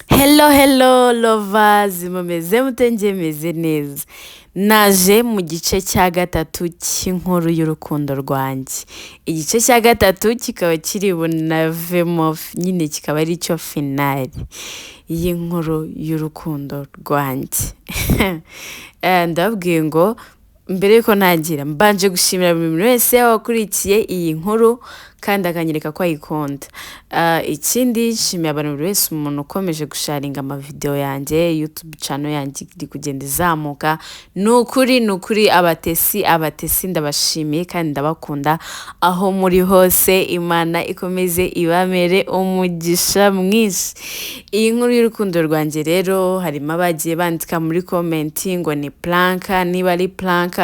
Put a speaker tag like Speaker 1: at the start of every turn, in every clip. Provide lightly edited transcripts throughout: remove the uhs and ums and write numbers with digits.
Speaker 1: Hello, hello lovers, mumeze mute? Njye meze neza. Naje mu gice cya gatatu cy'inkuru y'urukundo rwanjye. Igice cya gatatu kikaba kiri bunavemo nyine, kikaba ari cyo finale y'inkuru y'urukundo rwanjye. Ndababwiye ngo mbere yuko ntangira, mbanje gushimira buri muntu wese wakurikiye iyi nkuru kandi akanyereka ko ayikunda. Ikindi nshimiye abantu, buri wese, umuntu ukomeje gusharinga amavideo yanjye. YouTube channel yanjye iri kugenda izamuka. Ni ukuri, ni ukuri, abatesi, abatesi, ndabashimiye kandi ndabakunda aho muri hose. Imana ikomeze ibamere umugisha mwinshi. Iyi nkuru y'urukundo rwanjye rero, harimo abagiye bandika muri comment ngo ni prank. Niba ari prank,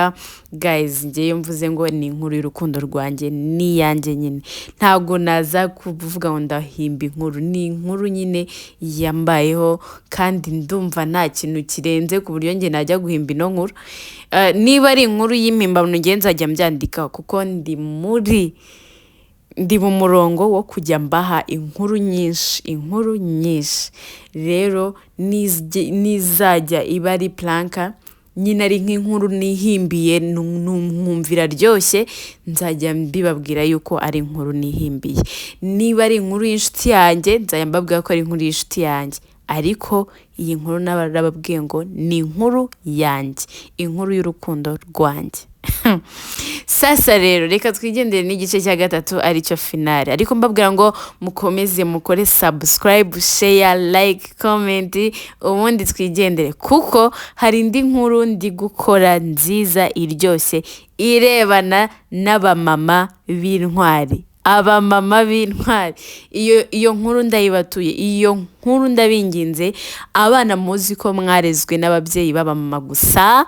Speaker 1: guys, ngewe mvuze ngo ni inkuru y'urukundo rwanjye, ni iyanjye nyine. Ntabwo naza kuvuga ngo ndahimba inkuru. Ni inkuru nyine yambayeho, kandi ndumva nta kintu kirenze ku buryo njye najya guhimba ino nkuru. Niba ari inkuru y'impimbano, nge nzajya mbyandika, kuko ndi mu murongo wo kujya mbaha inkuru nyinshi, inkuru nyinshi. Rero nizajya iba ari prank nyine, ari nk'inkuru nihimbiye, nkumva iraryoshye, nzajya mbibabwira yuko ari inkuru nihimbiye. Niba ari inkuru y'inshuti yanjye, nzajya mbabwira ko ari inkuru y'inshuti yanjye. Ariko iyi nkuru narababwiye ngo ni inkuru yanjye, inkuru y'urukundo rwanjye. Sasa rero reka twigendere n'igice cya gatatu, aricyo finale. Ariko mbabwira ngo mukomeze mukore subscribe, share, like, comment, ubundi twigendere, kuko hari indi nkuru ndi gukora nziza iryoshye irebana n'abamama b'intwari. Abamama b'intwari, iyo nkuru ndayibatuye. Iyo nkuru ndabinginze, abana muzi ko mwarezwe n'ababyeyi b'abamama gusa,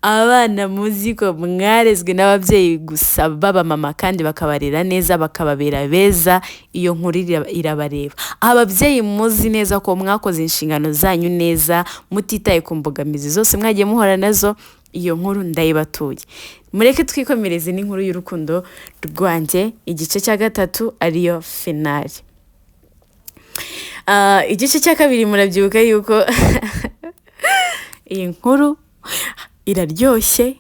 Speaker 1: abana muzi ko mwarezwe n'ababyeyi gusa b'abamama kandi bakabarera neza, bakababera beza, iyo nkuru irabareba. Ababyeyi muzi neza ko mwakoze inshingano zanyu neza, mutitaye ku mbogamizi zose mwagiye muhura nazo, iyo nkuru ndayibatuye. Mureke twikomereze n'inkuru y'urukundo rwanjye, igice cya gatatu, ariyo finale. Igice cya kabiri, murabyibuka yuko iyi nkuru iraryoshye,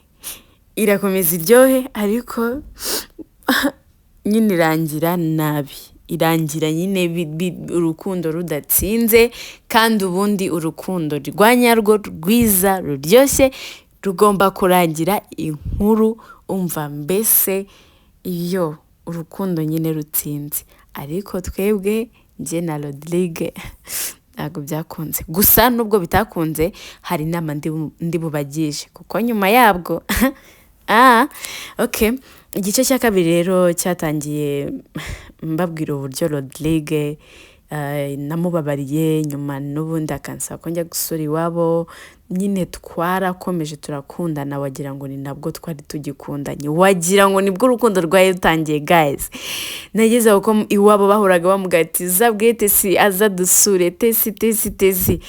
Speaker 1: irakomeza iryohe, ariko nyine irangira nabi. Irangira nyine urukundo rudatsinze, kandi ubundi urukundo rwa nyarwo, rwiza, ruryoshye, rugomba kurangira inkuru umva mbese iyo urukundo nyine rutsinze. Ariko twebwe, njye na Rodrigue, ntabwo byakunze. Gusa nubwo bitakunze, hari inama ndi bubagije, kuko nyuma yabwo, okay. Igice cya kabiri rero cyatangiye mbabwira uburyo Rodrigue namubabariye, nyuma n'ubundi akansaba ko njya gusura iwabo. Nyine twarakomeje turakundana, wagira ngo ni nabwo twari tugikundanye, wagira ngo nibwo urukundo rwari rutangiye. Guys, nageze aho ko iwabo bahoraga bamubwira ati: "Zabwiye Tesi aza dusure, Tesi, Tesi, Tesi."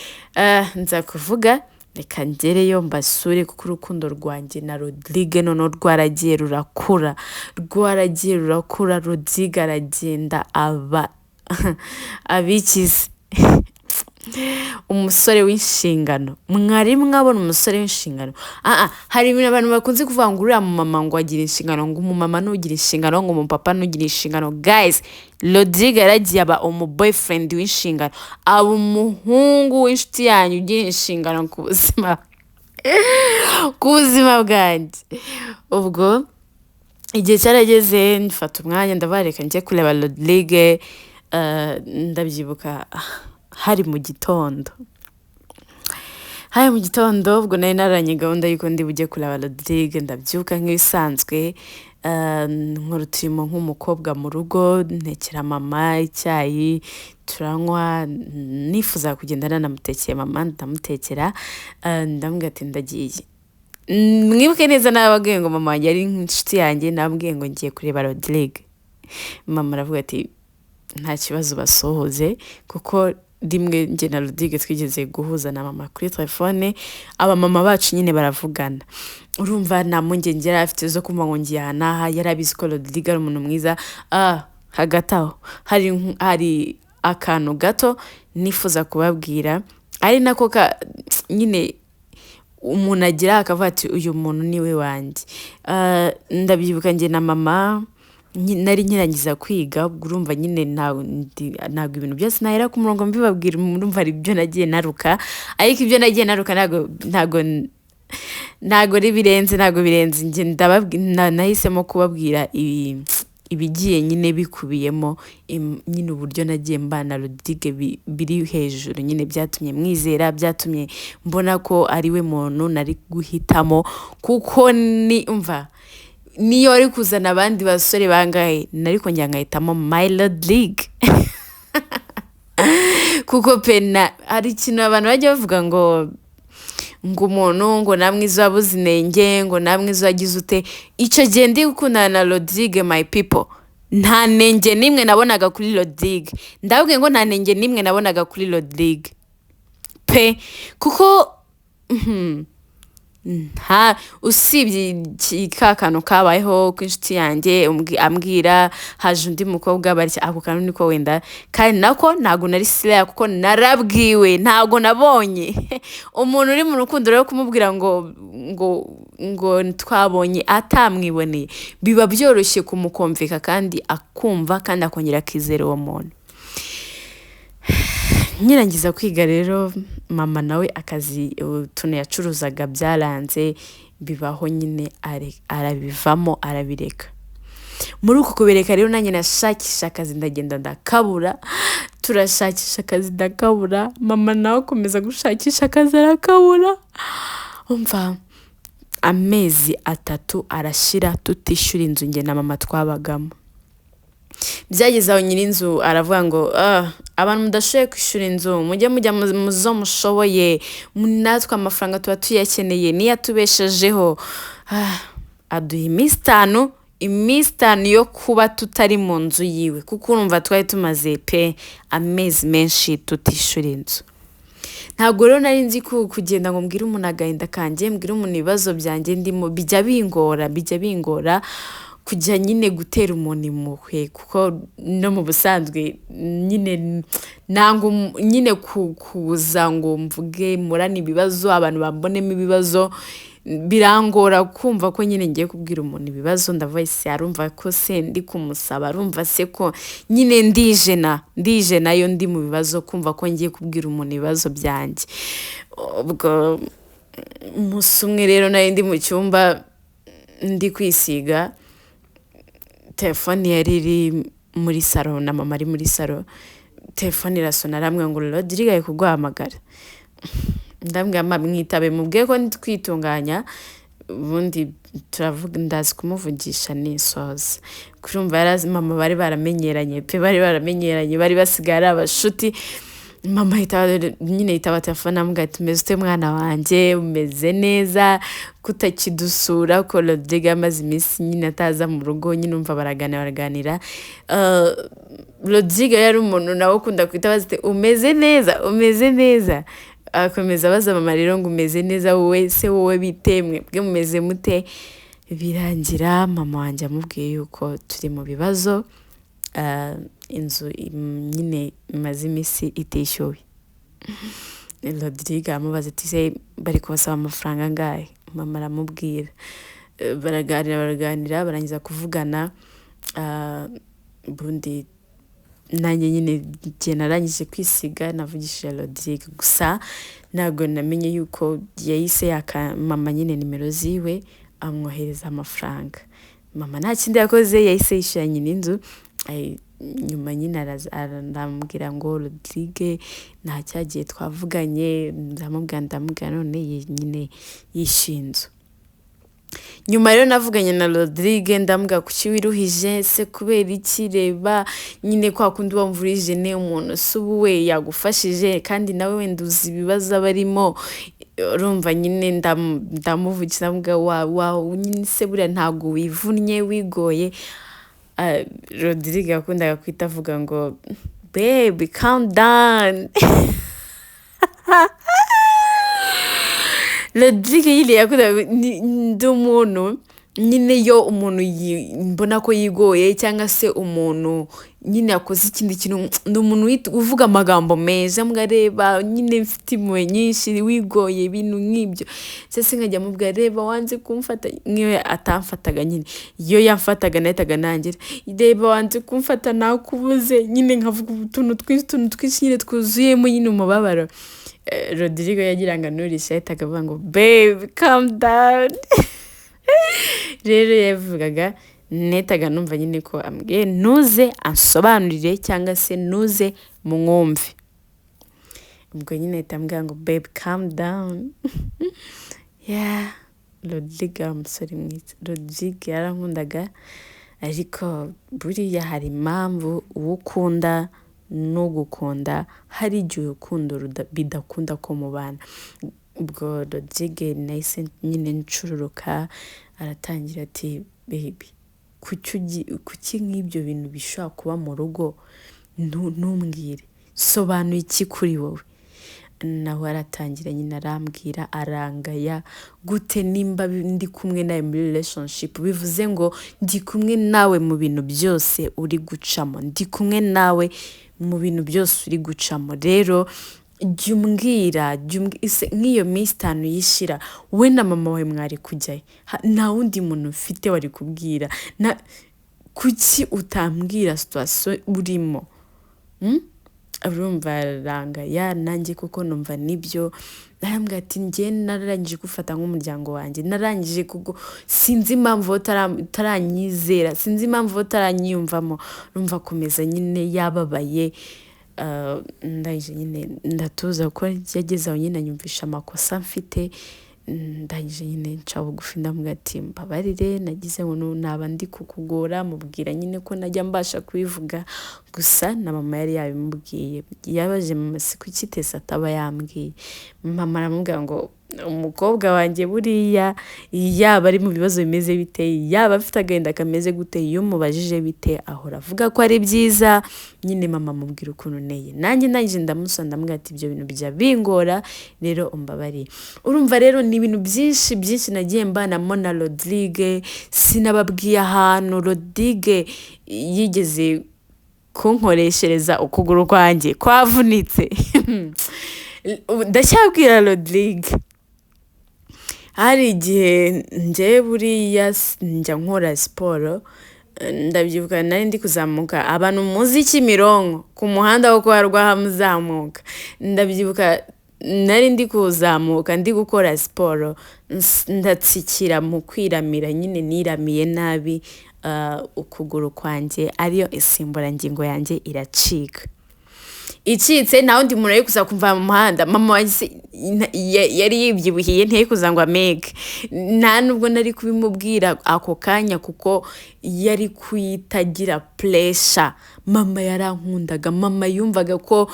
Speaker 1: Nza kuvuga reka ngereyo mbasure, kuko urukundo rwanjye na Rodrigue noneho rwaragiye rurakura, rwaragiye rurakura. Rodrigue aragenda aba abikize umusore w'inshingano. Mwari mwabona umusore w'inshingano? Hari ibintu abantu bakunze kuvuga ngo uriya mumama ngo agira inshingano, ngo umumama nugira inshingano, ngo umupapa nugira inshingano. Guys, Rodrigue yaragiye aba umu boyfriend w'inshingano, aba umuhungu w'inshuti yanyu ugira inshingano ku buzima bwanjye. Ubwo igihe cyarageze, mfata umwanya, ndabareka njye kureba Rodrigue. Ndabyibuka hari mu gitondo, hari mu gitondo. Ubwo nari naranye gahunda y'uko ndi bujye kureba Rodrigue. Ndabyuka nk'ibisanzwe, nkora uturimo nk'umukobwa mu rugo, ntekera mama icyayi turanywa. Nifuza kugenda nanamutekeye mama, ndamutekera, ndamubwira ati ndagiye. Mwibuke neza nababwiye ngo mama wanjye ari nk'inshuti yanjye. Nababwiye ngo ngiye kureba Rodrigue. Mama aravuga ati Nta kibazo, basohoze, kuko rimwe njye na Rodrigue twigeze guhuza na mama kuri telefone. Abamama bacu nyine baravugana. Urumva, nta mpungenge yari afite zo kumva ngo ngiye aha n'aha. Yari abizi ko Rodrigue ari umuntu mwiza. Hagati aho hari akantu gato nifuza kubabwira, ari nako ka nyine umuntu agira akavuga ati: "Uyu muntu ni we wanjye." Ndabyibuka njye na mama nari nkirangiza kwiga. Ubwo urumva nyine ntabwo ibintu byose nahera ku murongo mbibabwira. Urumva hari ibyo nagiye naruka, ariko ibyo nagiye naruka ntabwo ari birenze, ntabwo birenze. Njye nahisemo kubabwira ibigiye nyine bikubiyemo nyine uburyo nagiye mbana Rodrigue biri hejuru nyine, byatumye mwizera, byatumye mbona ko ari we muntu nari guhitamo, kuko ni umva niyo wari kuzana abandi basore bangahe, nari kongera nkahitamo my Rodrigue, kuko pe hari ikintu abantu bajya bavuga ngo umuntu ngo namwe izo wabuze inenge, ngo namwe izo wagize ute. Icyo gihe ndi gukundana na Rodrigue, my people, nta nenge n'imwe nabonaga kuri Rodrigue. Ndababwiye ngo nta nenge n'imwe nabonaga kuri Rodrigue pe, kuko nta usibye ka kantu kabayeho k'inshuti yanjye ambwira haje undi mukobwa barya, ako kantu niko wenda, kandi nako ntabwo nari siriya, kuko narabwiwe, ntabwo nabonye umuntu uri mu rukundo. Rero kumubwira ngo twabonye atamwiboneye, biba byoroshye kumukomvika kandi akumva kandi akongera akizera uwo muntu. Nkirangiza kwiga rero, mama nawe akazi utuntu yacuruzaga byaranze, bibaho nyine arabivamo, arabireka. Muri uku kubireka rero, nanjye nashakisha akazi, ndagenda ndakabura, turashakisha akazi ndakabura, mama nawe akomeza gushakisha akazi arakabura. Umva, amezi 3 arashira tutishyura inzu njye na mama twabagamo. Byageze aho nyir'inzu aravuga ngo: "Ah, abantu mudashoboye kwishyura inzu, mujye mujya mu zo mushoboye, natwe amafaranga tuba tuyakeneye, niyo atubeshejeho." Ah, aduha iminsi 5, iminsi 5 yo kuba tutari mu nzu yiwe, kuko urumva twari tumaze pe amezi menshi tutishyura inzu. Ntabwo rero nari nzi kugenda ngo mbwire umuntu agahinda kanjye, mbwire umuntu ibibazo byanjye ndimo. Bijya bingora kujya nyine gutera umuntu impuhwe, kuko no mu busanzwe nyine nanga nyine kuza ngo mvuge murane ibibazo, abantu bambonemo ibibazo. Birangora kumva ko nyine ngiye kubwira umuntu ibibazo. Ndavuga: "Ese arumva ko se ndi kumusaba? Arumva se ko nyine ndijena?" Ndijena yo ndi mu bibazo, kumva ko ngiye kubwira umuntu ibibazo byanjye. Ubwo umunsi umwe rero nari ndi mu cyumba ndi kwisiga, telefone yari iri muri salo na mama ari muri salo, telefone irasona. Arambwira ngo: "Rodrigue ari kuguhamagara." Ndambwira: "Mama, mwitabe, mubwiye ko ndi kwitunganya, ubundi turavuga, ndazi kumuvugisha nisoza." Kurumva yarazi mama, bari baramenyeranye pe, bari baramenyeranye, bari basigaye ari abashuti. Mama ahita nyine yitaba telefone, amubwira ati: "Umeze ute mwana wanjye? Umeze neza kutakidusura?" Ko Rodrigue amaze iminsi nyine ataza mu rugo nyine. Umva, baraganira, baraganira. Rodrigue yari umuntu nawe ukunda kwita abaza ati: "Umeze neza? Umeze neza?" Akomeza abaza mama rero ngo: "Umeze neza wowe se? Wowe bite? Mwebwe mumeze mute?" Birangira mama wanjye amubwiye yuko turi mu bibazo, inzu nyine imaze iminsi itishyuwe. Rodrigue aramubaza ati: "Se bari kubasaba amafaranga angahe?" Mama aramubwira. Baraganira, baraganira, barangiza kuvugana. Ubundi nanjye nyine igihe narangije kwisiga navugishije Rodrigue, gusa ntabwo namenye yuko yahise yaka mama nyine nimero ziwe, amwohereza amafaranga. Mama nta kindi yakoze, yahise yishyura nyina inzu. Nyuma nyine arambwira ngo: "Rodrigue nta cyagiye twavuganye." Ndamubwira none nyine yishyuye inzu. Nyuma rero navuganye na Rodrigue, ndamubwira: "Kuki wiruhije se? Kubera iki? Reba nyine kwa kundi uba wumva urijene, umuntu se ubu we yagufashije, kandi nawe wenda uzi ibibazo aba arimo." Urumva nyine ndamuvugisha, ndamubwira: "Wa nyine se buriya ntabwo wivunnye, wigoye?" Rodrigue yakundaga kwita avuga ngo "Baby, calm down." Rodrigue nyine yakundaga, ndi umuntu nyine, iyo umuntu mbona ko yigoye cyangwa se umuntu nyine yakoze ikindi kintu, ndi umuntu uvuga amagambo meza, mwareba nyine mfite impuhwe nyinshi, wigoye, ibintu nk'ibyo. Se nkajya mubwira, "Reba wanze kumfata." Nk'iyo atamfataga nyine, iyo yamfataga nahitaga nangira, "Reba wanze kumfata, nakubuze." Nyine nkavuga utuntu twinshi, utuntu twinshi nyine twuzuyemo nyine umubabaro. Rodrigue yagira ngo anurishe, yahitaga avuga ngo "Babe, calm down." Rero yavugaga, nahitaga numva nyine ko ambwiye ntuze ansobanurire cyangwa se ntuze mwumve. Ubwo nyine ahita ambwira ngo "Babe, calm down." Yeah, Rodrigue ari umusore mwiza. Rodrigue yarankundaga, ariko buriya hari impamvu uwo ukunda n'ugukunda hari igihe urukundo bidakunda ko mubana. Ubwo Rodrigue nahise nyine ncururuka, aratangira ati "Baby, kuki nk'ibyo bintu bishobora kuba mu rugo ntumbwire? Sobanuye iki kuri wowe?" Nawe aratangira nyine arambwira, arangaya gute nimba ndi kumwe nawe muri relationship, bivuze ngo ndi kumwe nawe mu bintu byose uri gucamo, ndi kumwe nawe mu bintu byose uri gucamo. Rero jya umbwira, nk'iyo minsi 5 yishira, we na mama wawe mwari kujyayo, nta wundi muntu ufite wari kubwira? Kuki utambwira situation urimo? Urumva arangaya, nanjye kuko numva nibyo. Arambwira ati njye narangije gufata nk'umuryango wanjye, narangije kuko sinzi impamvu utaranyizera, sinzi impamvu utaranyiyumvamo. Urumva akomeza nyine yababaye. Ndangije nyine ndatuza, kuko yageze aho nyine anyumvisha amakosa mfite. Ndangije nyine nca bugufi, ndamubwira ati mbabarire, nagize ngo naba ndi kukugora. Mubwira nyine ko najya mbasha kubivuga gusa na mama yari yabimubwiye. Yabaje mama, si kuki Tesa ataba yambwiye? Mama aramubwira ngo umukobwa wanjye buriya yaba ari mu bibazo bimeze bite, yaba afite agahinda kameze gute, iyo umubajije bite ahora avuga ko ari byiza. Nyine mama amubwira ukuntu nteye, nanjye ndangije ndamusoma, ndamubwira ati ibyo bintu bijya bingora, rero umbabariye. Urumva rero ni ibintu byinshi byinshi nagiye mbanamo na Rodrigue. Sinababwiye ahantu Rodrigue yigeze kunkoreshereza ukuguru kwanjye kwavunitse. Ndacyabwira Rodrigue, hari igihe njyewe buriya njya nkora siporo. Ndabyibuka nari ndi kuzamuka, abantu muzi Kimironko ku muhanda wo kwa Rwahamu uzamuka, ndabyibuka nari ndi kuzamuka ndi gukora siporo, ndatsikira mu kwiramira nyine, niramiye nabi, ukuguru kwanjye ariyo insimburangingo yanjye iracika. Icitse, nta wundi muntu ari kuza kumva mu muhanda. Mama wanjye yari yibyibuhiye, ntiyari kuza ngo amege, nta nubwo nari kubimubwira ako kanya kuko yari kuyitagira pressure. Mama yarankundaga, mama yumvaga ko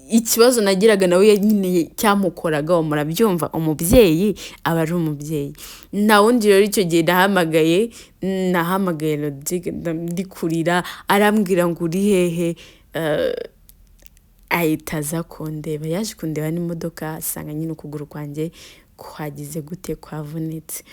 Speaker 1: ikibazo nagiraga nawe nyine cyamukoragaho. Murabyumva, umubyeyi aba ari umubyeyi. Nta wundi rero icyo gihe nahamagaye Rodrigue ndi kurira, arambwira ngo uri hehe? Ahita aza kundeba. Yaje kundeba n'imodoka, asanga nyine ukuguru kwanjye kwagize gute, kwavunitse.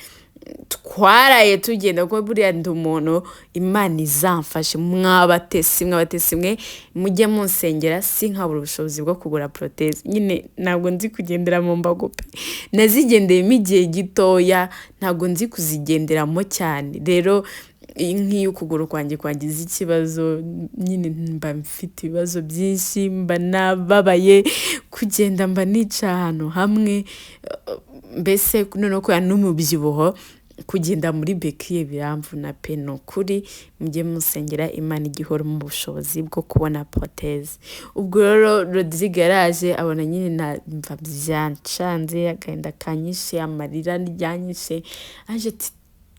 Speaker 1: Twaraye tugenda, kuko buriya ndi umuntu, Imana izamfashe, mwabatesi, mwabatesi mwe mujye munsengera sinkabura ubushobozi bwo kugura prothèse. Nyine ntabwo nzi kugendera mu mbago pe, nazigendeyemo igihe gitoya, ntabwo nzi kuzigenderamo cyane. Rero nk'iyo ukuguru kwanjye kwagize ikibazo nyine mba mfite ibibazo byinshi, mba nababaye, kugenda mba nica ahantu hamwe mbese. Noneho kubera n'umubyibuho, kugenda muri béquilles biramvuna pe. Ni ukuri mujye musengera Imana igihora mu bushobozi bwo kubona prothèse. Ubwo rero Rodrigue yaraje abona nyine numva byancanze, agahinda kanyishe, amarira ryanyishe, aje ati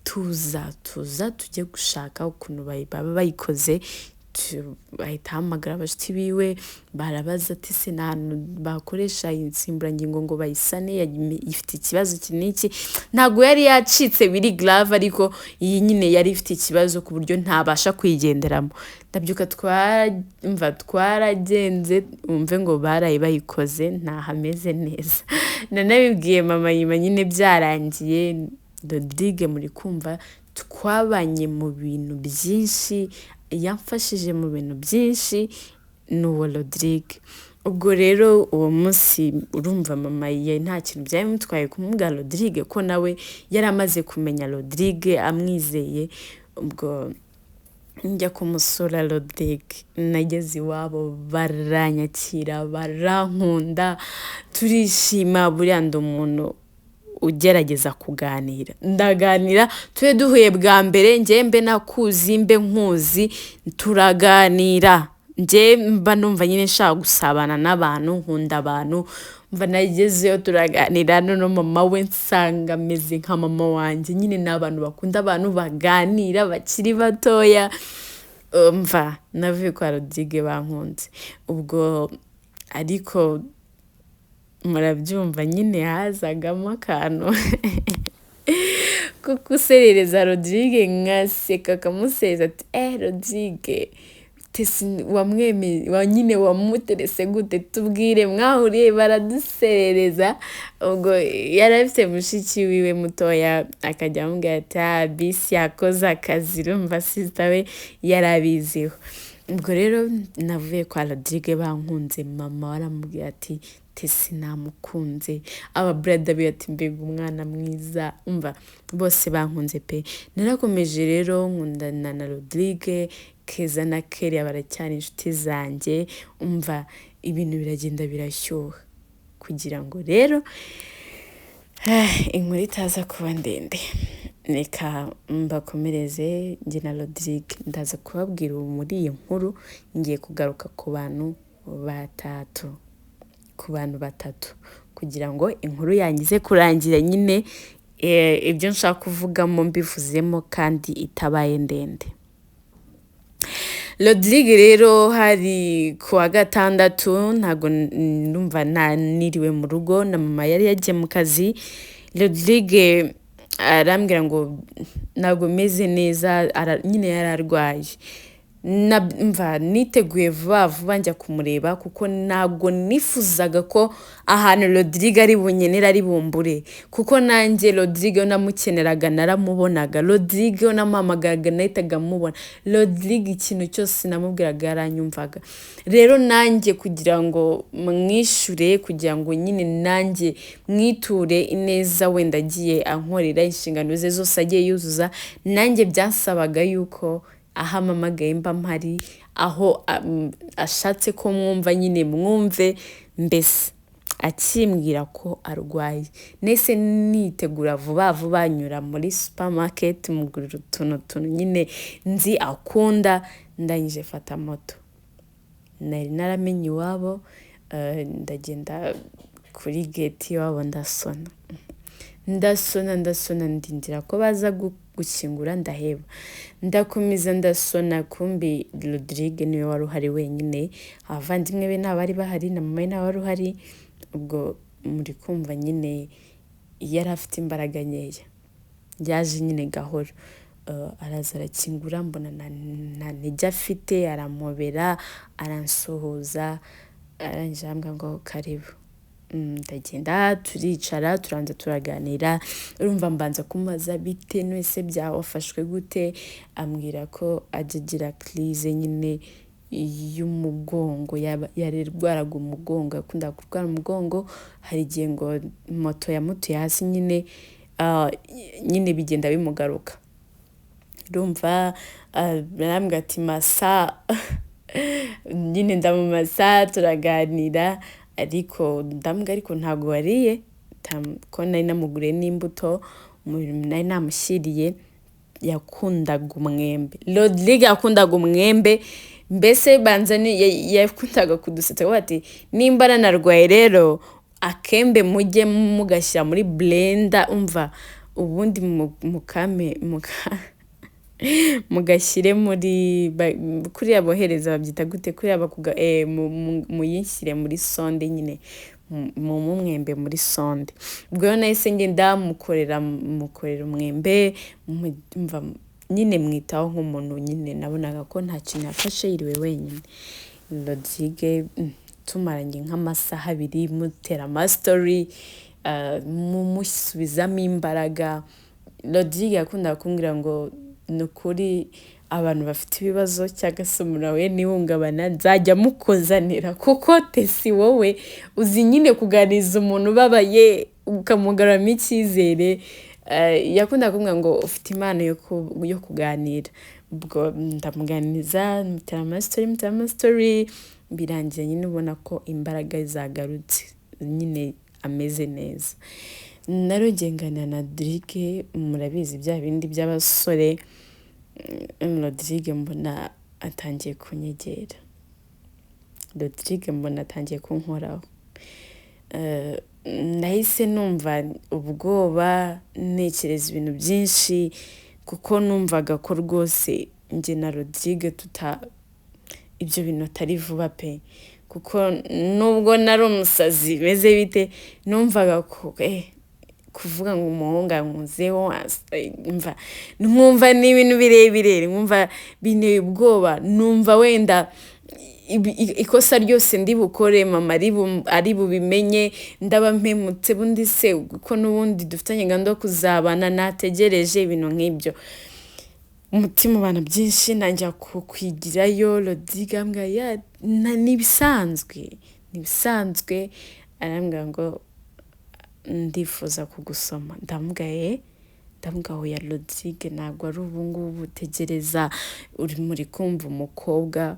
Speaker 1: tuza, tuza tujye gushaka ukuntu baba bayikoze. Ahita ahamagara abashuti biwe, barabaza ati: "Se nta hantu bakoresha insimburangingo ngo bayisane? Ifite ikibazo iki n'iki." Ntabwo yari yacitse biri grave, ariko iyi nyine yari ifite ikibazo ku buryo ntabasha kuyigenderamo. Ndabyuka, twumva twaragenze, wumve ngo baraye bayikoze, ntahameze neza. Nanabibwiye mama nyuma nyine byarangiye. Rodrigue, muri kumva, twabanye mu bintu byinshi, yamfashije mu bintu byinshi, ni uwo Rodrigue. Ubwo rero uwo munsi, urumva, mama ye nta kintu byari bimutwaye kumubwira Rodrigue, ko nawe yari amaze kumenya Rodrigue, amwizeye. Ubwo njya kumusura Rodrigue, nageze iwabo baranyakira, barankunda, turishima. Buriya ndi umuntu ugerageza kuganira, ndaganira. Tube duhuye bwa mbere, njye mbe nakuzi, mbe nkuzi, turaganira. Njye mba numva nyine nshaka gusabana n'abantu, nkunda abantu. Mva nagezeyo turaganira, noneho mama we nsanga ameze nka mama wanjye nyine, ni abantu bakunda abantu baganira bakiri batoya. Mva navuye kwa Rodrigue bankunze. Ubwo ariko murabyumva nyine, hazagamo akantu ko guserereza Rodrigue, nkaseka, akamusereza ati: "Eh, Rodrigue Tesi wamwemeye wa nyine wamuterese gute? Tubwire, mwahuriye?" Baraduserereza. Ubwo yari afite mushiki wiwe mutoya, akajya amubwira ati: "Ah, bisi yakoze akazi." Urumva sister we yari abiziho. Ubwo rero navuye kwa Rodrigue bankunze, mama waramubwira ati: "Tesi namukunze." Aba brother be ati: "Mbega umwana mwiza!" Umva, bose bankunze pe. Narakomeje rero nkundana na Rodrigue, Keza na Keria baracyari inshuti zanjye. Umva, ibintu biragenda birashyuha. Kugira ngo rero inkuru itaza kuba ndende, reka mbakomereze. Njye na Rodrigue, ndaza kubabwira ubu muri iyi nkuru ngiye kugaruka ku bantu batatu, ku bantu batatu, kugira ngo inkuru yanjye ize kurangira nyine ibyo nshaka kuvugamo mbivuzemo kandi itabaye ndende. Rodrigue rero, hari ku wa gatandatu, ntabwo numva niriwe mu rugo, na mama yari yagiye mu kazi. Rodrigue arambwira ngo ntabwo meze neza, nyine yari arwaye. Mva niteguye vuba vuba njya kumureba, kuko ntabwo nifuzaga ko ahantu Rodrigue ari bunkenere ari bumbure, kuko nanjye Rodrigue namukeneraga naramubonaga, Rodrigue namuhamagaraga nahitaga mubona, Rodrigue ikintu cyose namubwiraga yaranyumvaga. Rero nanjye kugira ngo mwishyure, kugira ngo nyine nanjye mwiture ineza wenda agiye ankorera, inshingano ze zose agiye yuzuza, nanjye byansabaga yuko aho ampamagaye mba mpari, aho ashatse ko mwumva nyine mwumve. Mbese akimbwira ko arwaye, nahise nitegura vuba vuba, nyura muri supermarket mugurira utuntu tuntu nyine nzi akunda, ndangije fata moto. Nari naramenye iwabo, ndagenda kuri gate iwabo, ndasona, ndasona, ndasona, ndindira ko baza gukingura, ndaheba. Ndakomeza ndasona, kumbi Rodrigue niwe wari uhari wenyine, abavandimwe be ntabari bahari, na mama we ntawe wari uhari. Ubwo muri kumva nyine yari afite imbaraga nkeya, yaje nyine gahoro. Araza arakingura, mbona nta ntege afite, arampobera, aransuhuza, arangije arambwira ngo: "Karibu." Ndagenda turicara, turanza turaganira. Urumva mbanza kumubaza: "Bite nwese, byawafashwe gute?" Ambwira ko ajya agira crise nyine y'umugongo, yarwaraga umugongo, yakundaga kurwara umugongo. Hari igihe ngo moto yamutuye hasi nyine, nyine bigenda bimugaruka. Urumva arambwira ati: "Masa." Nyine ndamumasa, turaganira, ariko ndambwira: "Ariko ntabwo wariye?" Ko nari namuguriye n'imbuto, nari namushyiriye. Yakundaga umwembe, Rodrigue yakundaga umwembe. Mbese banza yakundaga kudusetsa avuga ati: "Nimba nanarwaye rero, akembe mujye mugashyira muri blender, umva, ubundi mukame muka." Mugashyire muri kuriya bohereza, babyita gute? Kuriya bakuga, muyinshyire muri sonde nyine, mu mwembe, muri sonde. Ubwo rero nahise ngenda mukorera umwembe, mva nyine mwitaho nk'umuntu nyine nabonaga ko nta kintu yafashe, yiriwe wenyine. Rodrigue tumaranye nk'amasaha 2, mutera amasitori, musubizamo imbaraga. Rodrigue yakundaga kumbwira ngo ni ukuri abantu bafite ibibazo cyangwa se umuntu wahuye n'ihungabana nzajya mukuzanira, kuko Tesi wowe uzi nyine kuganiriza umuntu ubabaye ukamugaruramo icyizere. Yakundaga kumbwira ngo ufite impano yo kuganira. Ubwo ndamuganiriza, mutera amasitori, mutera amasitori, birangiye nyine ubona ko imbaraga zagarutse, nyine ameze neza. Narongeye nganira na Rodrigue, murabizi bya bindi by'abasore. Rodrigue mbona atangiye kunyegera, Rodrigue mbona atangiye kunkoraho. Nahise numva ubwoba, ntekereza ibintu byinshi, kuko numvaga ko rwose njye na Rodrigue tuta ibyo bintu atari vuba pe, kuko nubwo nari umusazi bimeze bite, numvaga ko kuvuga ngo umuhungu ankozeho, mva nkumva ni ibintu birebire, nkumva binteye ubwoba, numva wenda ikosa ryose ndi bukore mama ari bubimenye, ndaba mpemutse, bundi se kuko n'ubundi dufitanye gahunda yo kuzabana, nategereje ibintu nk'ibyo. Umutima ubana byinshi, ntangira kwigirayo. Rodrigue ambwira ya ni ibisanzwe, ni ibisanzwe. Arambwira ngo ndifuza kugusoma. Ndamubwira ndamubwira oya Rodrigue, ntabwo ari ubu ngubu, tegereza. Uri muri kumva umukobwa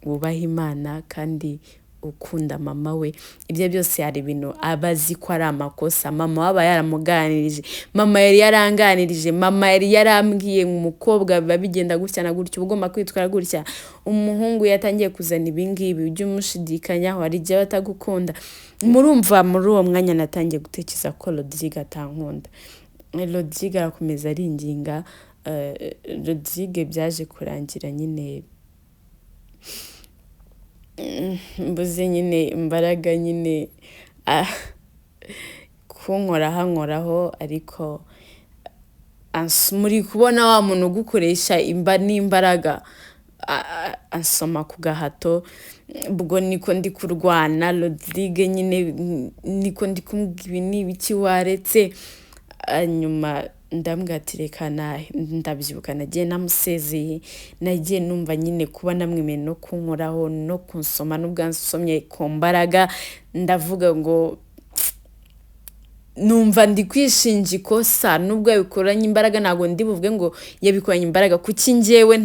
Speaker 1: wubaha Imana kandi ukunda mama we, ibyo byose hari ibintu aba azi ko ari amakosa. Mama we aba yaramuganirije, mama yari yaranganirije, mama yari yarambwiye ngo umukobwa biba bigenda gutya na gutya, uba ugomba kwitwara gutya, umuhungu yatangiye kuzana ibingibi ujye umushidikanyaho, hari igihe aba atagukunda. Murumva muri uwo mwanya natangiye gutekereza ko Rodrigue atankunda. Rodrigue arakomeza aringinga. Rodrigue byaje kurangira nyine mbuze nyine imbaraga nyine kunkoraho ankoraho, ariko muri kubona wa muntu ugukoresha n'imbaraga, ansoma ku gahato. Ubwo niko ndi kurwana, Rodrigue nyine niko ndi kumubwira ibi ni ibiki waretse. Nyuma ndambwira ati reka nahe. Ndabyibuka nagiye namusezeye, nagiye numva nyine kuba namwemeye no kunkoraho no kunsoma, nubwo ansomye ku mbaraga, ndavuga ngo numva ndi kwishinja ikosa, nubwo yabikoranye imbaraga, ntabwo ndi buvuge ngo yabikoranye imbaraga, kuki njyewe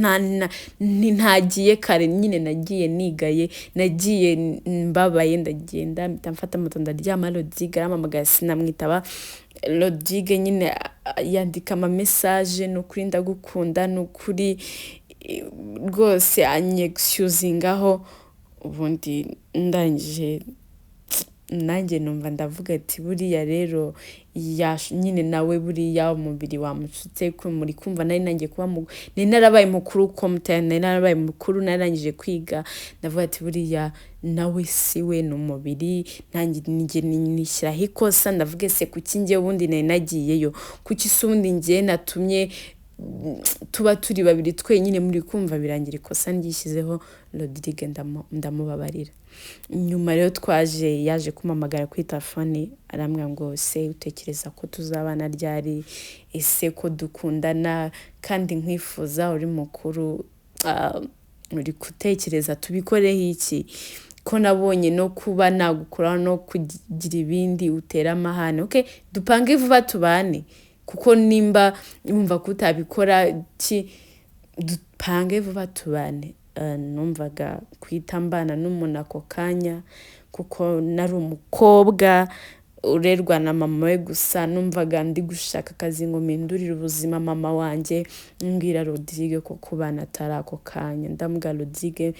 Speaker 1: ntagiye kare? Nyine nagiye nigaye, nagiye mbabaye, ndagenda mpita mfata moto ndaryama. Rodrigue arampamagara sinamwitaba. Rodrigue nyine yandika ama message, ni ukuri ndagukunda, ni ukuri rwose, anyexcusingaho. Ubundi ndangije nanjye numva ndavuga ati buriya rero nyine nawe buriya umubiri wamushutse. Muri kumva nari nanjye kuba nari narabaye mukuru, komutaya nari narabaye mukuru, narangije kwiga. Ndavuga ati buriya nawe si we, ni umubiri. Nanjye njye nishyiraho ikosa, ndavuga ese kuki njye ubundi nari nagiyeyo? Kuki se ubundi njye natumye tuba turi babiri twenyine? Muri kumva birangira ikosa ndyishyizeho. Rodrigue ndamubabarira. Nyuma rero twaje yaje kumpamagara kuri telefone, arambwira ngo se utekereza ko tuzabana ryari? Ese ko dukundana kandi nkwifuza, uri mukuru, uri gutekereza tubikoreho iki, ko nabonye no kuba nagukuraho no kugira ibindi utera amahane? Okay, dupange vuba tubane, kuko nimba wumva ko utabikora ki, dupange vuba tubane. Numvaga kwita mbana n'umuntu ako kanya, kuko nari umukobwa. Urerwa na mama we gusa. Numvaga ndi gushaka akazi ngo mpindurire ubuzima mama wanjye. Mbwira Rodrigue ko kubana atari ako kanya. Ndambwira Rodrigue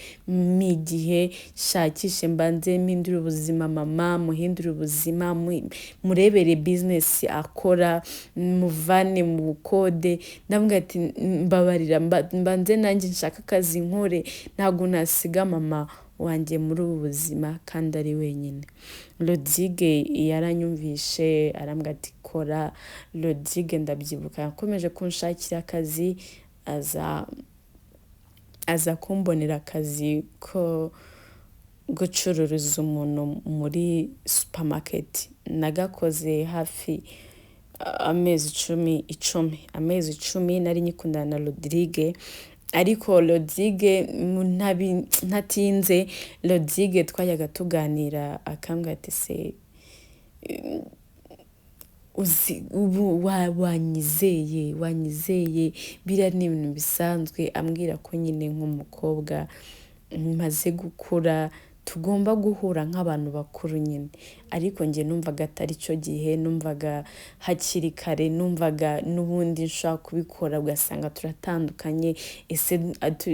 Speaker 1: igihe shakishe, mbanze mpindure ubuzima mama, muhindure ubuzima, murebere business akora, muvane mu bukode. Ndambwira ati: "Mbabarira, mbanze nanjye nshaka akazi nkore, ntabwo nasiga mama wanjye muri ubu buzima kandi ari wenyine." Rodrigue yaranyumvishe, arambwira ati: "Kora." Rodrigue, ndabyibuka, yakomeje kunshakira akazi, aza kumbonera akazi ko gucururiza umuntu muri supermarket. Nagakoze hafi amezi 10, amezi 10 nari nyikundana na Rodrigue. Ariko Rodrigue ntatinze, Rodrigue twajyaga tuganira, akambwira ati: "Se uzi ubu wanyizeye, biriya ni ibintu bisanzwe." Ambwira ko nyine nk'umukobwa maze gukura tugomba guhura nk'abantu bakuru nyine. Ariko njye numvaga atari cyo gihe, numvaga hakiri kare, numvaga n'ubundi nshobora kubikora ugasanga turatandukanye. Ese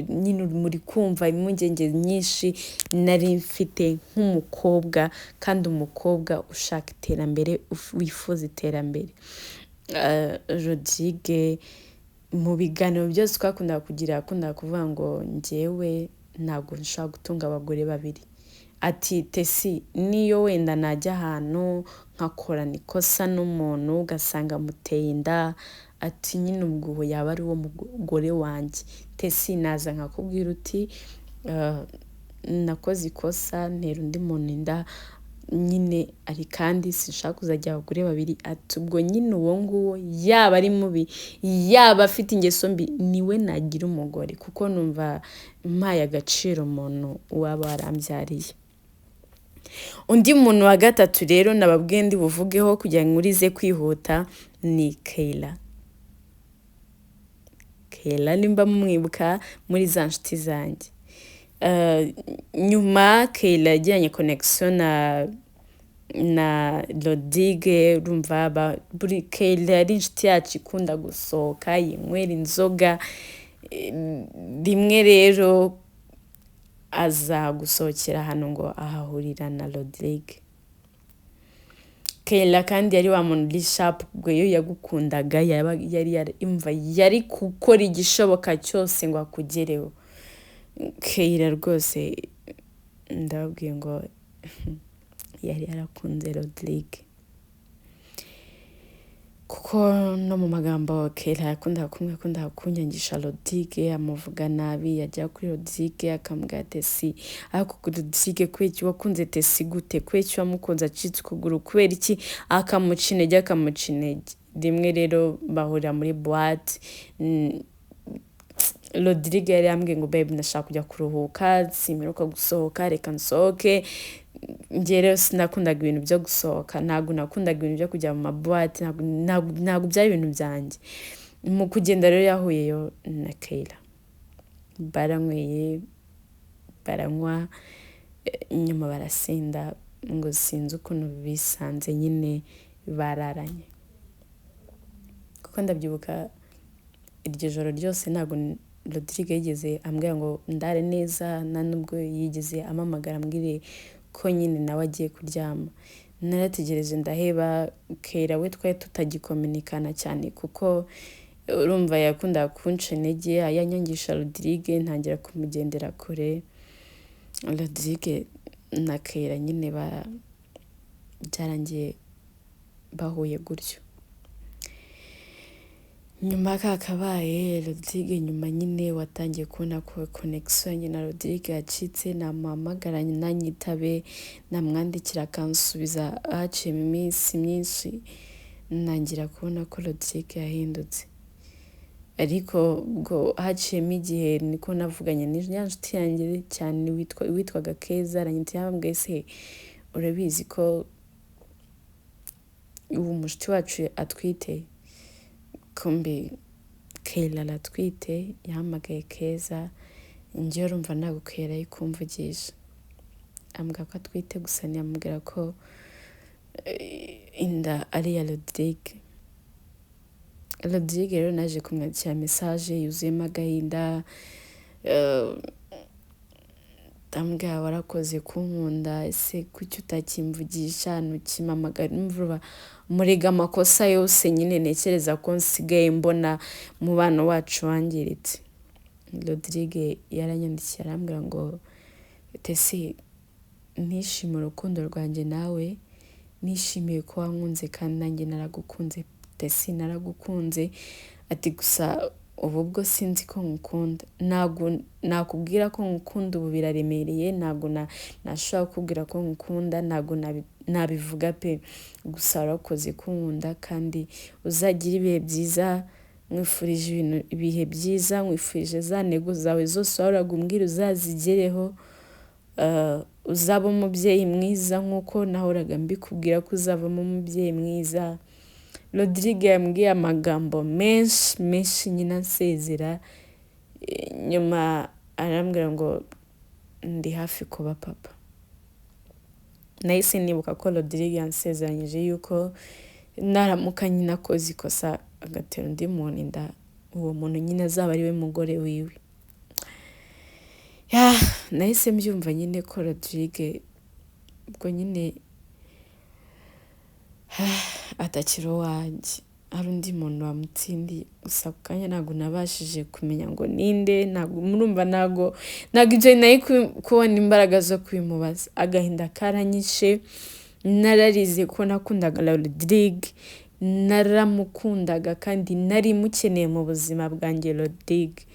Speaker 1: nyine muri kumva impungenge nyinshi nari mfite nk'umukobwa, kandi umukobwa ushaka iterambere, wifuza iterambere. Rodrigue mu biganiro byose twakundaga kugira yakundaga kuvuga ngo: "Njyewe ntabwo nshobora gutunga abagore babiri." Ati: "Tesi, niyo wenda najya ahantu nkakorana ikosa n'umuntu, ugasanga amuteye inda," ati, "nyine ubwo yaba ari wo mugore wanjye. Tesi, naza nkakubwira uti nakoze ikosa ntera undi muntu inda nyine, ari kandi sinshaka kuzajya abagore babiri," ati, "ubwo nyine uwo nguwo yaba ari mubi, yaba afite ingeso mbi, niwe nagira umugore, kuko numva mpaye agaciro umuntu waba warambyariye." Undi muntu wa gatatu rero nababwiye ndi buvugeho kugira ngo nkurize kwihuta ni Kayla. Kayla, nimba mumwibuka muri za nshuti zanjye. Nyuma Kayla yagiranye connection na Rodrigue. Urumva buri Kayla yari inshuti yacu ikunda gusohoka, yinywera inzoga. Rimwe rero aza gusohokera ahantu ngo ahahurira na Rodrigue. Kayla kandi yari wa muntu uri sharp, ubwo iyo yagukundaga yari imva yari gukora igishoboka cyose ngo akugereho. Kayla rwose ndababwiye ngo yari yarakunze Rodrigue, kuko no mu magambo Kayla yakundaga kumwe, yakundaga kunyangisha Rodrigue, amuvuga nabi, yajya kuri Rodrigue akamubwira: "Tesi, ariko Rodrigue, kubera iki wakunze Tesi gute? Kubera iki wamukunze acitse ukuguru? Kubera iki?" Akamuca intege, akamuca intege. Rimwe rero bahurira muri boîte. Rodrigue yari yambwiye ngo: "Babe, ndashaka kujya kuruhuka, simperuka gusohoka, reka nsohoke." Njye rero sinakundaga ibintu byo gusohoka, ntabwo nakundaga ibintu byo kujya mu ma boîte, ntabwo byari ibintu byanjye. Mu kugenda rero yahuyeyo na Kayla, baranyweye, baranywa, nyuma barasinda, ngo sinzi ukuntu bisanze nyine bararanye. Kuko ndabyibuka iryo joro ryose ntabwo Rodrigue yigeze ambwira ngo ndare neza, nta nubwo yigeze ampamagara ambwire ko nyine nawe agiye kuryama. Narategereje ndaheba. Kera we twari tutagikominikana cyane, kuko urumva yakundaga kunca intege, ayanyangisha Rodrigue, ntangira kumugendera kure. Rodrigue na Kera nyine byarangiye bahuye gutyo. Nyuma kakabaye Rodrigue, nyuma nyine watangiye kubona ko connection yanjye na Rodrigue yacitse, namuhamagara nanyitabe, namwandikira akansubiza haciyemo iminsi myinshi. Ntangira kubona ko Rodrigue yahindutse. Ariko ubwo haciyemo igihe niko navuganye ya nshuti yanjye cyane witwaga Keza, aranyita, yambwiye: "Se urabizi ko ubu mushuti wacu atwite?" Kumbi Kayla aratwite. Yahamagaye Keza, njyewe urumva ntabwo Kayla ari kumvugisha, ambwira ko atwite gusa, ntiyamubwira ko inda ari iya Rodrigue. Rodrigue rero naje kumwandikira message yuzuyemo agahinda, ndamubwira: "Warakoze kunkunda, ese kuki utakimvugisha, ntukimpamagara?" Imvura murega amakosa yose nyine ntekereza ko nsigaye mbona umubano wacu wangiritse. Rodrigue yaranyandikiye arambwira ngo: "Tesi, nishimiye urukundo rwanjye nawe, nishimiye ko wankunze kandi nanjye naragukunze. Tesi, naragukunze." Ati: "Gusa ubu bwo sinzi ko ngukunda, ntabwo nakubwira ko ngukunda, ubu biraremereye, ntabwo nashobora kukubwira ko ngukunda, ntabwo nabivuga pe. Gusa warakoze kunkunda kandi uzagira ibihe byiza. Nkwifurije ibintu ibihe byiza, nkwifurije za ntego zawe zose wahoraga umbwira uzazigereho, uzaba umubyeyi mwiza nk'uko nahoraga mbikubwira ko uzavamo umubyeyi mwiza." Rodrigue yambwiye amagambo menshi menshi nyine ansezera, nyuma arambwira ngo: "Ndi hafi kuba papa." Nahise nibuka ko Rodrigue yansezeranyije yuko naramuka nyine akoze ikosa agatera undi muntu inda, uwo muntu nyine azaba ari we mugore wiwe. Nahise mbyumva nyine ko Rodrigue ubwo nyine atakiri uwanjye, hari undi muntu wamutsindiye. Gusa ako kanya ntabwo nabashije kumenya ngo ninde, ntabwo murumva, ntabwo ibyo nari kubona imbaraga zo kubimubaza. Agahinda karanyishe, nararize ko nakundaga Rodrigue, naramukundaga kandi nari mukeneye mu buzima bwanjye Rodrigue.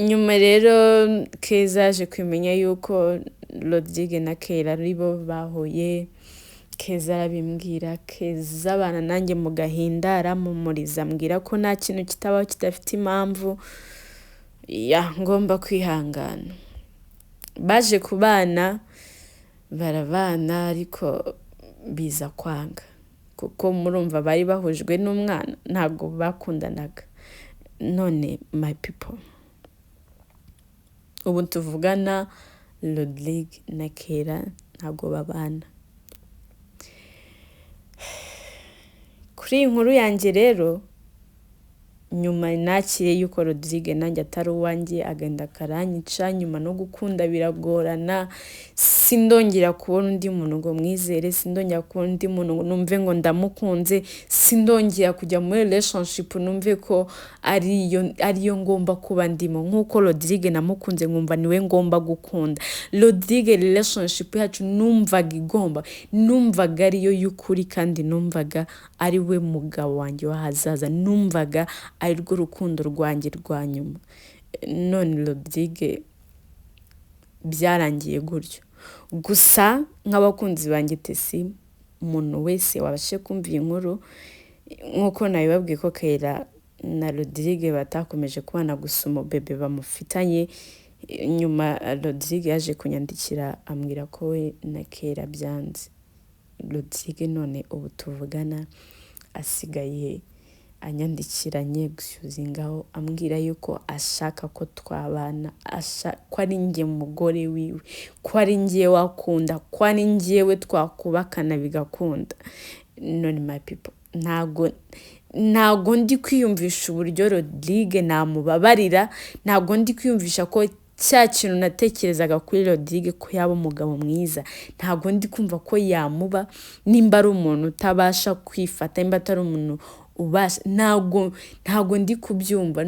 Speaker 1: Nyuma rero Keza yaje kumenya yuko Rodrigue na Keira ari bo bahuye. Keza arabimbwira. Keza abana nanjye mu gahinda, arampumuriza, ambwira ko nta kintu kitabaho kidafite impamvu, ya ngomba kwihangana. Baje kubana, barabana, ariko biza kwanga kuko murumva bari bahujwe n'umwana, ntabwo bakundanaga. None my people, ubu tuvugana Rodrigue na Keira ntabwo babana. Kuri iyi nkuru yanjye rero, nyuma nakiriye yuko Rodrigue nanjye atari uwanjye, agahinda karanyica. Nyuma no gukunda biragorana, sindongera kubona undi muntu ngo mwizere, sindongera kubona undi muntu ngo numve ngo ndamukunze, sindongera kujya muri relationship numve ko ariyo ngomba kuba ndimo nk'uko Rodrigue namukunze nkumva niwe ngomba gukunda. Rodrigue relationship yacu numvaga igomba, numvaga ariyo y'ukuri kandi numvaga ari we mugabo wanjye w'ahazaza, numvaga ari rwo rukundo rwanjye rwa nyuma. None Rodrigue byarangiye gutyo. Gusa nk'abakunzi banjye Tesi, umuntu wese wabashe kumva iyi nkuru, nk'uko nabibabwiye ko Keira na Rodrigue batakomeje kubana, gusa umubebe bamufitanye, nyuma Rodrigue yaje kunyandikira ambwira ko we na Keira byanze. Rodrigue none ubu tuvugana asigaye anyandikira nyegusubizingaho, ambwira yuko ashaka ko twabana, ko ari njye mugore wiwe, ko ari njye wakunda, ko ari njyewe twakubakana bigakunda. None my people, ntago ndi kwiyumvisha uburyo Rodrigue namubabarira, ntago ndi kwiyumvisha ko cya kintu natekerezaga kuri Rodrigue ko yaba umugabo mwiza, ntago ndi kumva ko yamuba. Nimba ari umuntu utabasha kwifata, nimba atari umuntu ubasha, ntago ndi kubyumva.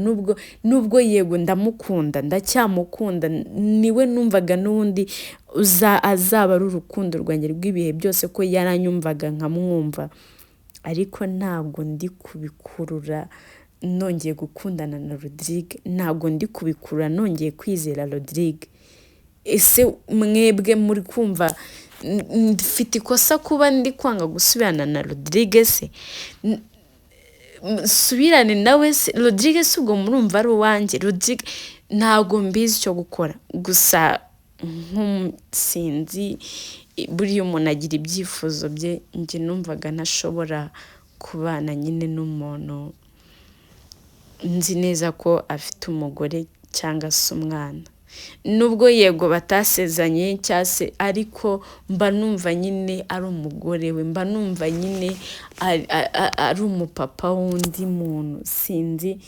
Speaker 1: Nubwo yego ndamukunda, ndacyamukunda, niwe numvaga n'ubundi azaba ari urukundo rwanjye rw'ibihe byose, ko yaranyumvaga nkamwumva, ariko ntabwo ndi kubikurura nongeye gukundana na Rodrigue, ntabwo ndi kubikurura nongeye kwizera Rodrigue. Ese mwebwe muri kumva mfite ikosa kuba ndi kwanga gusubirana na Rodrigue? Se nsubirane nawe se Rodrigue? Si ubwo murumva ari uwanjye Rodrigue? Ntabwo mbizi icyo gukora. Gusa nk'umusinzi, buriya umuntu agira ibyifuzo bye. Njye numvaga ntashobora kubana nyine n'umuntu nzi neza ko afite umugore cyangwa se umwana. Nubwo yego batasezanye cyangwa se, ariko mba numva nyine ari umugore we, mba numva nyine ari umupapa w'undi muntu. Sinzi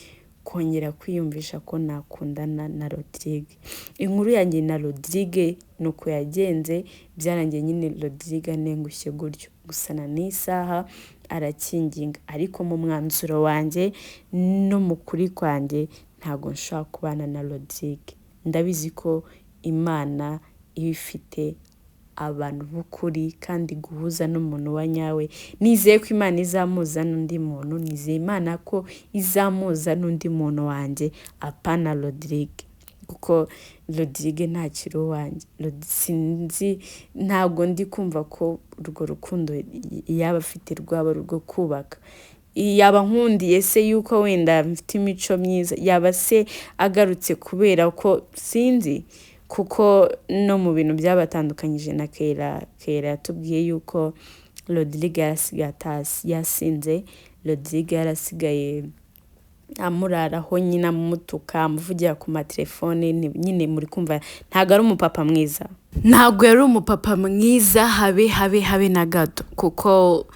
Speaker 1: kongera kwiyumvisha ko nakundana na Rodrigue. Inkuru yanjye na Rodrigue ni uko yagenze, byarangiye nyine Rodrigue anengushye gutyo. Gusa na n'isaha arakinginga, ariko mu mwanzuro wanjye no mu kuri kwanjye ntabwo nshobora kubana na Rodrigue. Ndabizi ko Imana iba ifite abantu b'ukuri kandi guhuza n'umuntu wa nyawe. Nizeye ko Imana izamuza n'undi muntu, nizeye Imana ko izamuza n'undi muntu wanjye, apana Rodrigue, kuko Rodrigue ntakiri uwanjye. Sinzi, ntabwo ndi kumva ko urwo rukundo yaba afite rwaba urwo kubaka. Yaba nkundiye se yuko wenda mfite imico myiza? Yaba se agarutse kubera ko sinzi? Kuko no mu bintu byabatandukanyije na Kera, Kera yatubwiye yuko Rodrigue yarasigaye yasinze, Rodrigue yarasigaye amuraraho nyine, amutuka, amuvugira ku matelefone nyine. Muri kumva ntabwo ari umupapa mwiza, ntabwo yari umupapa mwiza, habe habe habe na gato, kuko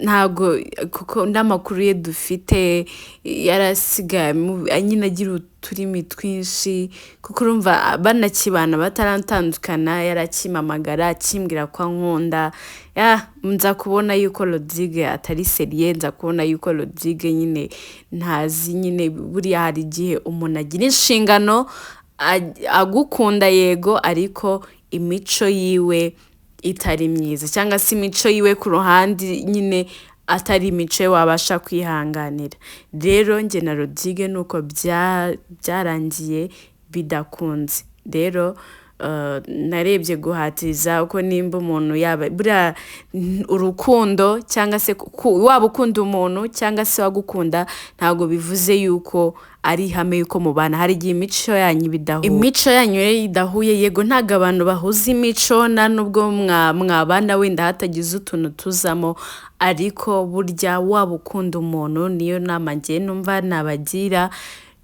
Speaker 1: ntabwo, kuko n'amakuru ye dufite yarasigaye nyine agira uturimi twinshi. Kuko urumva banakibana bataratandukana, yarakimpamagara akimbwira ko ankunda. Nza kubona yuko Rodrigue atari sérieux, nza kubona yuko Rodrigue nyine ntazi nyine. Buriya hari igihe umuntu agira inshingano, agukunda yego, ariko imico yiwe itari myiza, cyangwa se imico yiwe ku ruhande nyine atari imico ye wabasha kwihanganira. Rero njye na Rodrigue nuko byarangiye bidakunze. Rero narebye guhatiriza uko nimba umuntu yaba buriya urukundo cyangwa se waba ukunda umuntu cyangwa se wagukunda, ntabwo bivuze yuko ari ihame yuko mubana. Hari igihe imico yanyu iba idahuye, imico yanyu rero idahuye. Yego, ntabwo abantu bahuza imico, nta nubwo mwabana wenda hatagize utuntu tuzamo, ariko burya waba ukunda umuntu, niyo nama ngiye numva nabagira,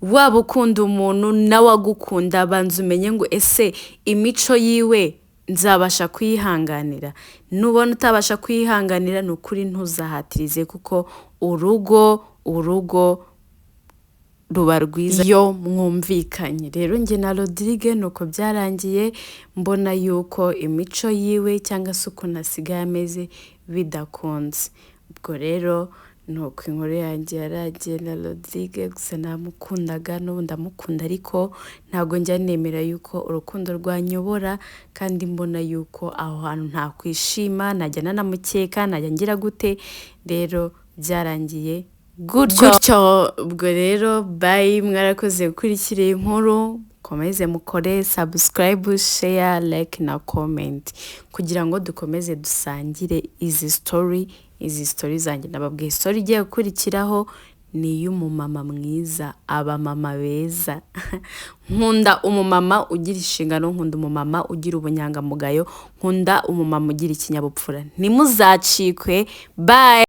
Speaker 1: waba ukunda umuntu nawe agukunda, banza umenye ngo ese imico yiwe nzabasha kuyihanganira? Nubona utabasha kuyihanganira, ni ukuri ntuzahatirize, kuko urugo ruba rwiza iyo mwumvikanye. Rero njye na Rodrigue nuko byarangiye, mbona yuko imico yiwe cyangwa se ukuntu asigaye ameze bidakunze. Ubwo rero nuko inkuru yanjye yarangiye na Rodrigue. Gusa namukundaga, n'ubu ndamukunda, ariko ntabwo njya nemera yuko urukundo rwanyobora kandi mbona yuko aho hantu ntakwishima, najya nanamukeka, najya ngira gute. Rero byarangiye gutyo. Ubwo rero bye, mwarakoze gukurikira iyi nkuru. Mukomeze mukore subscribe, share, like na comment kugira ngo dukomeze dusangire izi story zanjye. Nababwiye story igiye gukurikiraho ni iy'umumama mwiza, abamama beza. Nkunda umumama ugira inshingano, nkunda umumama ugira ubunyangamugayo, nkunda umumama ugira ikinyabupfura. Ntimuzacikwe, bye.